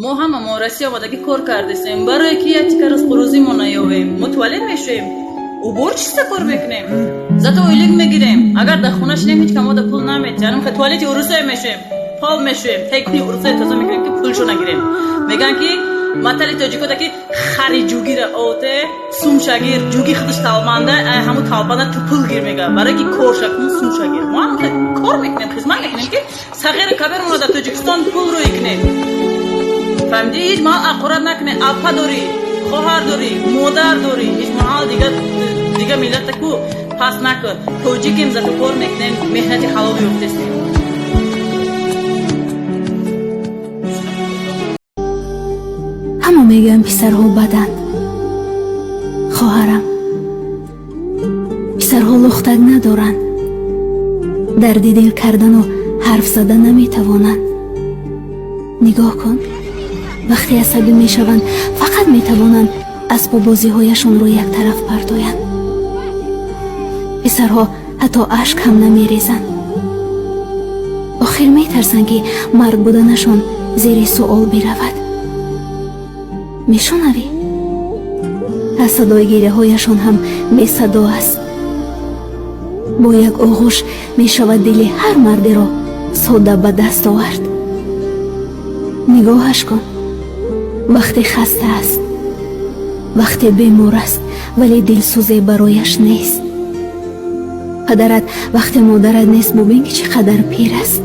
Мо ҳама мо Россия омадагӣ кор кардесем, барое ки як тика ризқу мо наёвем. Мо туалет мешӯем, уборщица кор мекунем, зато ойлик мегирем. Агар дар хона шинем, ҳеҷ кам мода пул наметиҳанд. Туалети урусое мешӯем, пол мешӯем, тайкуни урусое тоза мекунем, ки пулшо нагирем. Мегӯянд, ки матали тоҷикода, ки хари ҷугира оте сумшагир, ҷуги худаш талбанда, ҳаму талбанда ту пул гир, мега, барое ки корша кун, сумшагир. Мо ҳам кор мекунем, хизмат мекунем, ки сағиру кабирмона дар Тоҷикистон пул рӯй кунем. Фаҳмидӣ? Ҳеҷ маҳал ақорат накунед. Апа дорӣ, хоҳар дорӣ, модар дорӣ, ҳеҷ маҳал дига миллата ку пас накун. Тоҷикем, зато кор мекунем, меҳнати ҳалол ёфтестем. Ҳама мегӯянд, писарҳо баданд. Хоҳарам, писарҳо лухтак надоранд, дарди дил кардану ҳарф зада наметавонанд. Нигоҳ кун, вақте асабӣ мешаванд, фақат метавонанд асбоббозиҳояшонро яктараф партоянд. Писарҳо ҳатто ашк ҳам намерезанд. Охир метарсанд, ки мард буданашон зери суол биравад. Мешунавӣ, аз садои гиряҳояшон ҳам бесадо аст. Бо як оғӯш мешавад дили ҳар мардеро сода ба даст овард. Нигоҳаш кун, вақте хаста аст, вақте бемор аст, вале дилсӯзе барояш нест. Падарат вақте модарат нест, бубин, ки чӣ қадар пир аст.